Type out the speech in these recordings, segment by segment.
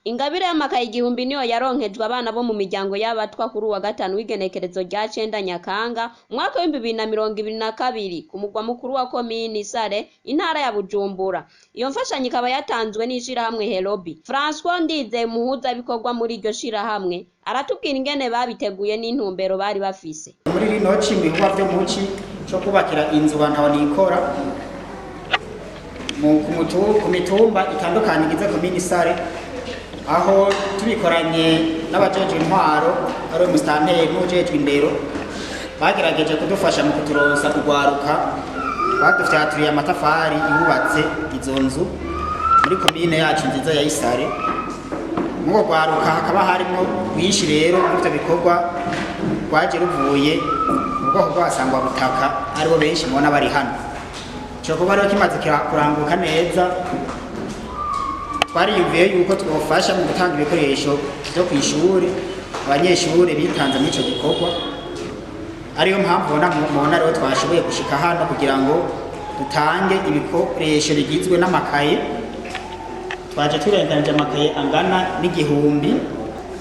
Ingabire y'amakaye 1000 niyo yaronkejwe abana bo mu miryango y'abatwa kuri uwa gatanu w'igenekerezo rya 9 Nyakanga umwaka w'2022 ku mugwa mukuru wa komini Sare, intara ya Bujumbura. Iyo mfashanyo ikaba yatanzwe n'ishirahamwe Herobi. François Ndizeye, umuhuzabikorwa muri iryo shirahamwe, aratubwira ingene babiteguye n'intumbero bari bafise. Muri rino ci, mu bikorwa vyo muci co kubakira inzu bantahonikora ku mitumba itandukanye igize komini Sare, aho tubikoranye n'abajejwe intwaro, ari umusitanteri n'ujejwe indero, bagerageje kudufasha mu kuturonsa urwaruka badufyaturiye amatafari yubatse izo nzu muri komine yacu nziza ya Isare. Muri urwo rwaruka hakaba harimo rwinshi. Rero muri ivyo bikorwa rwaje ruvuye mu bwoko bw'abasangwabutaka, aribo benshi mubona bari hano. Ico kuba rero kimaze kuranguka neza, twariyumviye yuko twofasha mu gutanga ibikoresho vyo kw'ishure abanyeshure bitanze muri ico gikorwa, ariyo mpamvu mubona rero twashoboye gushika hano kugira ngo dutange ibikoresho bigizwe n'amakaye. Twaje turenganije amakaye angana n'1000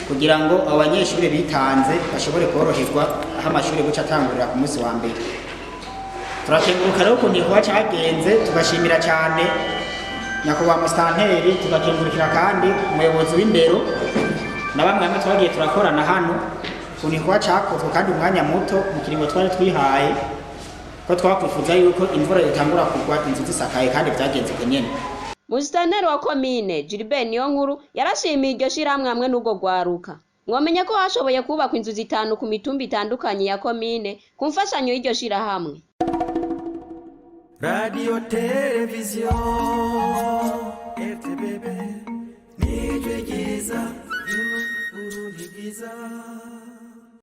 kugira ngo abo banyeshure bitanze bashobore koroherwa aho amashuri guca atangurira ku munsi wa mbere. Turakenguruka rero ukuntu igikorwa cagenze, tugashimira cyane nyakubahwa musitanteri, tugakengurukira kandi umuyobozi w'indero na bamwe bamwe twagiye turakorana hano, ukuntu igikorwa cakozwe kandi umwanya muto mu kiringo twari twihaye, ko twakwifuza yuko imvura yotangura kugwa inzu zisakaye, kandi vyagenze uko nyene. Musitanteri wa komine Gilbert Niyonkuru yarashimiye iryo shirahamwe hamwe n'urwo rwaruka. Mwomenya ko hashoboye kubakwa inzu zitanu ku mitumba itandukanye ya komine ku mfashanyo y'iryo shirahamwe. Radio Televiziyo RTBB, nijwi ryiza ry'Uburundi bwiza.